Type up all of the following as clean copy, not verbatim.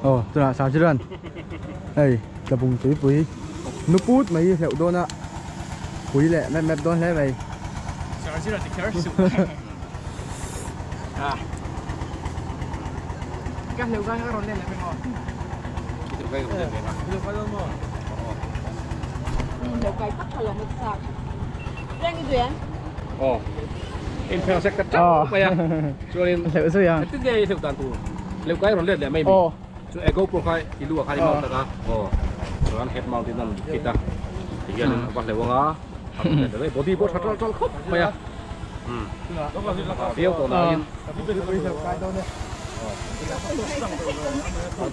Aw tunah Sangchiran hei tlabung tuipui nu put mai hi hleuh dawn a pui leh mep mep dawn hle mai. Sangchiran ti kher suh. Ka hleuh kai ka rawn len leh vek aw. Hleuh kai rawn len ve nga. Hleuh kai dawn maw? Hleuh kai tak kha lo ma chak. Reng i duh em? Aw. In phel sek ta teuh mai a. Chuanin Hleuh zui a. Engtin nge i hleuh dan tur? Hleuh kai rawn let leh mai mi. Chu e GoPro kha i lu ah khan i mount tak a. Aw. Chuan head mount in an fit a. Tihianin a va hleuh anga a rawn let leh mai. Body pawh tha ṭalh ṭalh khawp mai a. Umm. Viau tawh nain.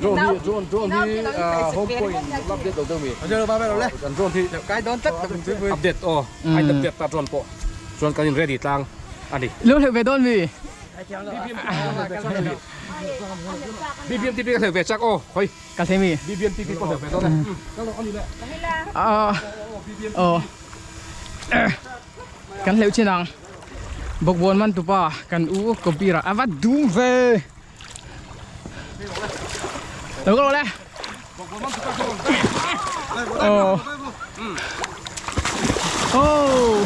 Drone hi drone drone hi home point update lo deuh mi. An drone hi kai dawn tlat update aw. A in update ta drone pawh. Chuan kan in ready tlang a ni. Lo hleuh ve dawn mi? BBMTP ka hleuh ve chak aw hawi. Ka hlei mi? BBMTP pawh hleuh ve dawn e. Aw kan hleuh chin ang. Bawkbawn man tupa kan u Kabir a va dum ve. Lo ka lo le. Aw. Oh.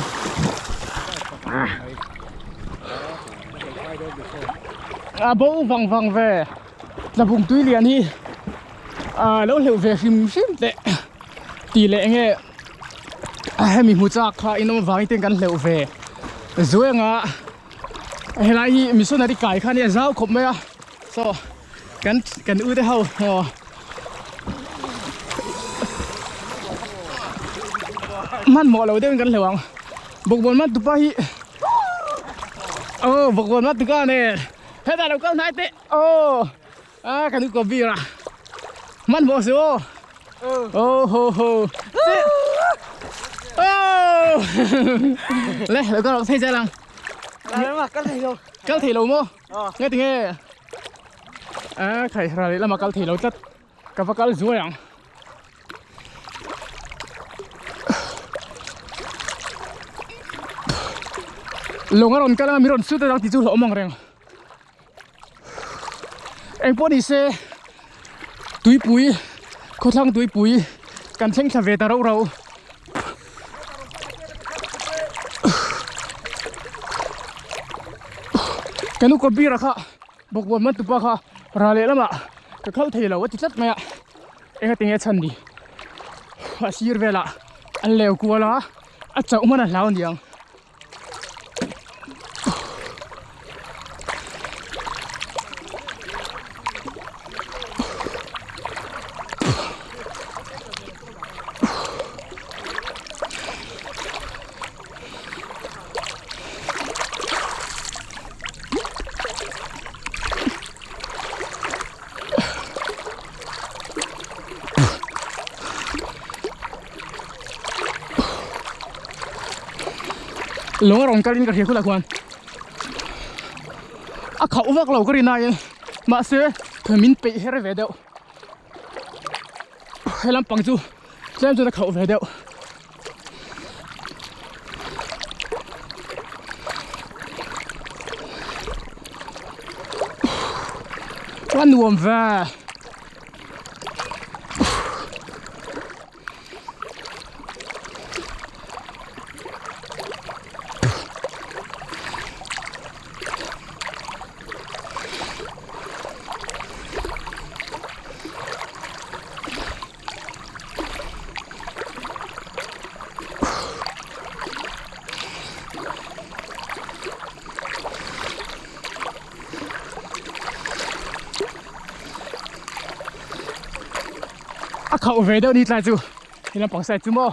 A bo vang vang ve. Tlabung tui lian hi a lo hleuh ve hrim hrim teh tih leh enge hemi hmu chak kha in awm avangin ten kan hleuh ve zuenga helai hi missionary kai kha nia zau khawp mai a saw kan kan u te ho aw hmanhmawh lo deuhin kan hleuh ang bawkbawn man tupa hi aw bawkbawn man tuka nen hetah lo kal hnai teh aw a kan u Kabir a hmanhmawh suh aw aw ho ho aw le lo kal rawh phei zel ang kal thei lo maw nge tinge a khai ral leh lama kal thei lo tlat ka va kal zuai ang lawng a rawn kal anga mi rawn sut a tih chu hlauhawm ang reng engpawh ni se tuipui khawthlang tuipui kan thleng thla ve ta rauh rauh. Ka nu Kabira kha bawkbawn man tupa kha ra leh lamah ka khal thei lo a ti tlat mai a enga tinge chhan ni a sir velah an leu kual a a chauh hman a hlau aniang. Lung a rawn kalin ka hria khulh ah khuan a khauh vak lo ka rin aiin mahse min peih her ve deuh he lampang chu tlem chuan a khauh ve deuh. A nuam ve. A khauh ve deuh ni tlai chu he lampang side chu maw.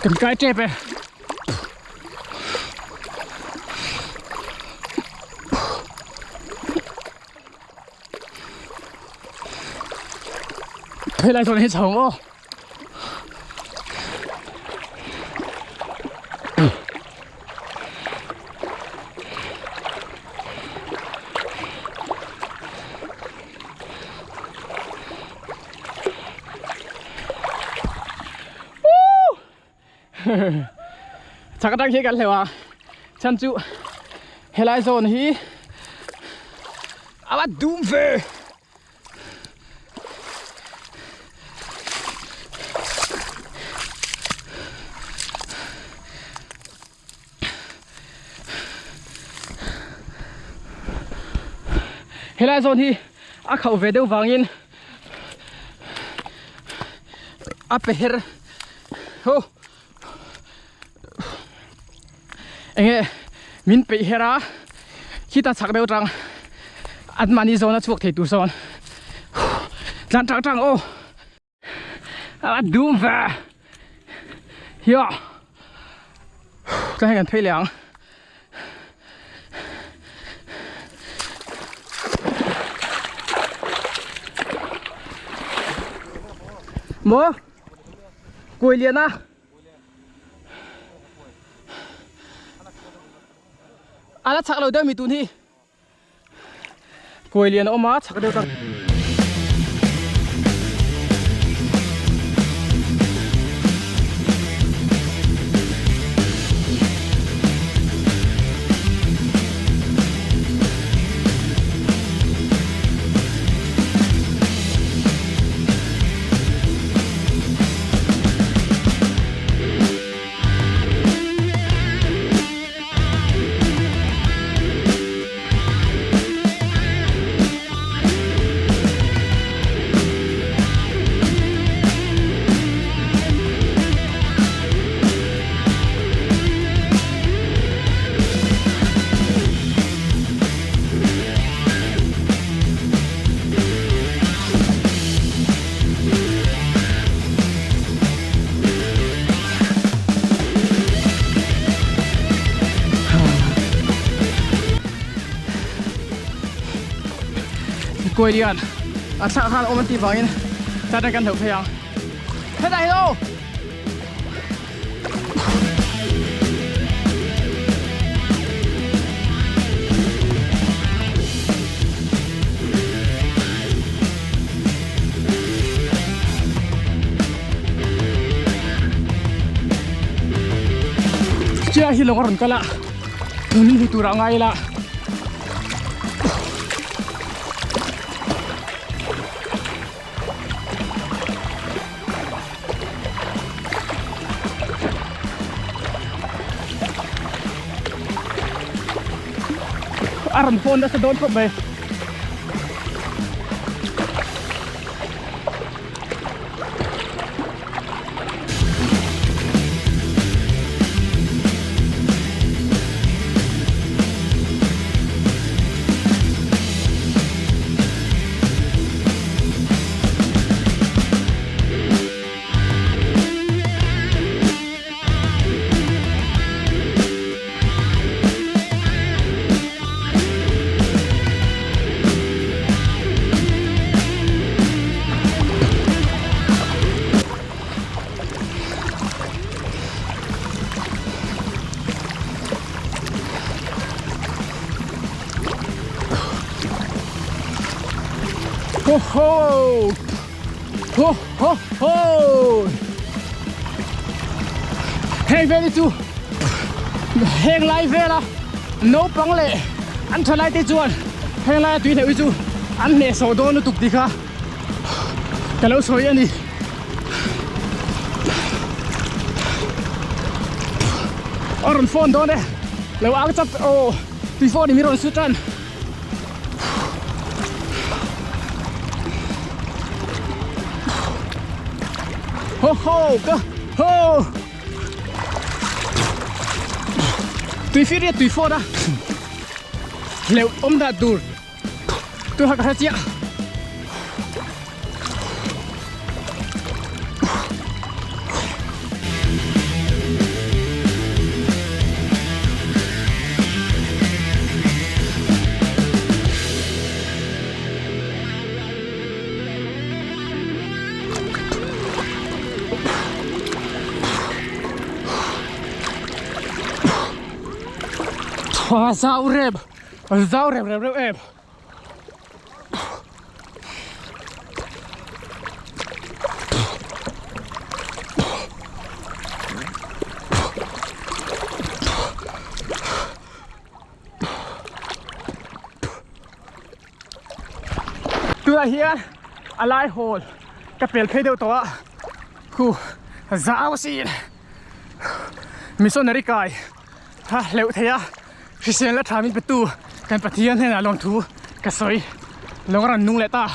Kan kai tep e. Helai zawn hi chho ang aw. Chak atang hi kan hleuh a chhan chu helai zawn hi a va dum ve. Helai zawn hi a khauh ve deuh vangin a pe her ho enge min peih her a khita chhak deuh tang an mahni zawn a chhuak thei tur sawn tlan tang tang aw. A dum ve hiah tlai kan phei leh ang maw kuai lian a a la chak lo deuh mi tun hi. Kuai lian a awm a chhak deuh tak. Kuai lian a thlak khan awm an tih vangin tah kan hlauh phei ang hetah hian aw. Chia hi lawng a rawn kal a min hmu tur ah ngai ila a rawn phone nasa dawn khawp mai. Ho ho! Ho ho ho! Heng vel hi chu heng lai vela naupang leh an tha lai te chuan heng laia tui hleuh hi chu an hnehsawh dawn lutuk tih kha ka lo sawi a ni. A rawn phone dawn e lo ang chap aw tui phone in min rawn su tan. Ho ho ka ho tui fir tui phone a hleuh awm dan tur Tôi học hết chưa? A zau rep a zau rep rep reuh em. Tunah hian a lai hawl ka pel phei deuh tawh a khu zau sin missionary kai ha hleuh thei a hrisel la tha min pe tu kan Pathian hnenah lawmthu ka sawi lawng a rawn nung leh ta.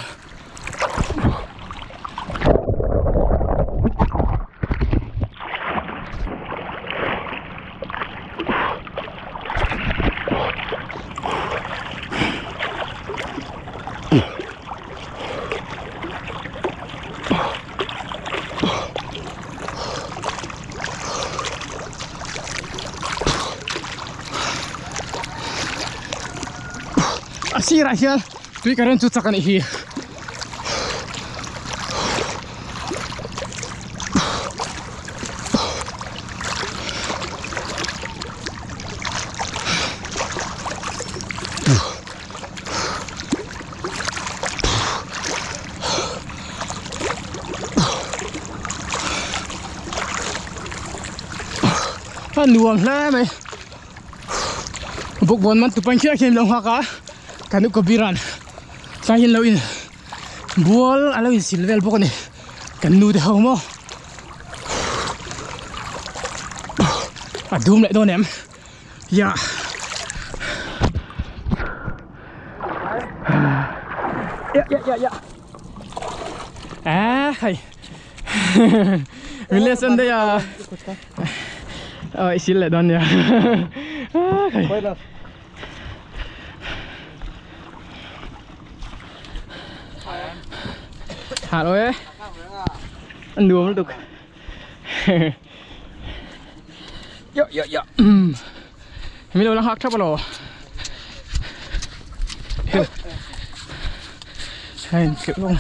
A sirah hian tui current chu chak a nih hi. A nuam hle mai bawkbawn man tupan khiah khian lo nghak a kan upa biran tlai hian lo in bual a lo in sil vel bawk a ni kan nu te ho maw a dum leh dawn em. Ya. Ya ya ya ya. À hay. Mình lên sân đây à. Ờ xin lại đón nha. À hay. Hà rồi ấy. Ăn đùa mới được. Dạ dạ dạ. Mi lo la hak thap alo. Hei kiểu luôn.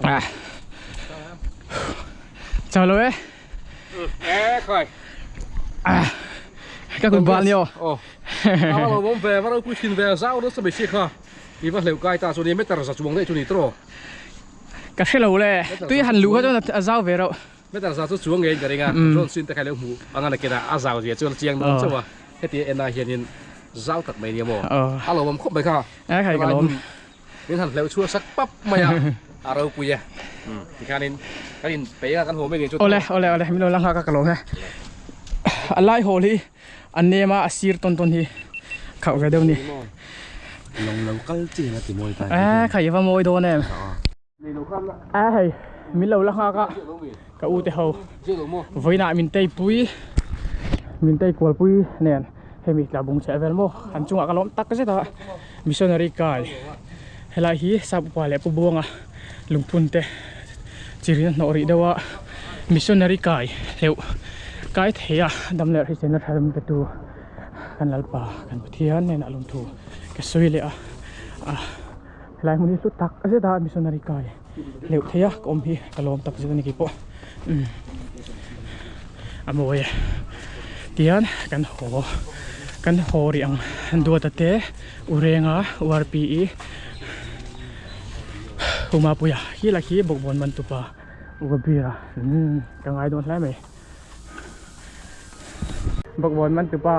À. Chào lo eh. Eh khai. À. Cácคุณบ้านเนี่ย Oh. A lo bawm ve va ropui thin ve zau nasa mai si kha. I va hleuh kai ta chuan i meter za chuang daih chu ni tawh. Ka hre lo le. Tui han luh kha chuan a zau ve reuh. Meter za chu chuang ngeiin ka ring a. Drone sin te kha i lo hmuh ang a nakin a a zau zia chuan a chiang dawn chauh a. Heti en ah hianin zau tak mai nia maw. A lo awm khawp mai kha. A khai ka lawm. Min han hleuh chhuah sak pap mai a. A ropui e. Tikhanin kan in peih a kan haw mai nen chu. Awle awle awle min lo la nghak a ka lawm e. A lai hawl hi a nem a a sir tawn tawn hi khauh ve deuh a ni. Lawng lo kal chi in a ti mawi ta. A khai va mawi dawn em. A hei min lo la nghak a ka u te ho vawiinah min tei pui min tei kual pui nen hemi tla bung cheh vel maw an chungah ka lawm tak zet a missionary kai helai hi sap upa leh pu buanga lungphun te chi rin a hnawh rih deuh a missionary kai hleuh kai thei a dam leh hriselna tha ram pe tu kan lalpa kan Pathian hnenah lawmthu ka sawi leh a a helai hmun hi hlu tak zet a missionary kai hleuh thei a ka awm hi ka lawm tak zet a ni keipawh umm a mawi e tihian kan haw kan haw rih ang duata te u renga u rpe U Mapuia khi lah khi bawkbawn man tupa U Kabira umm ka ngai dawn hle mai bawkbawn man tupa.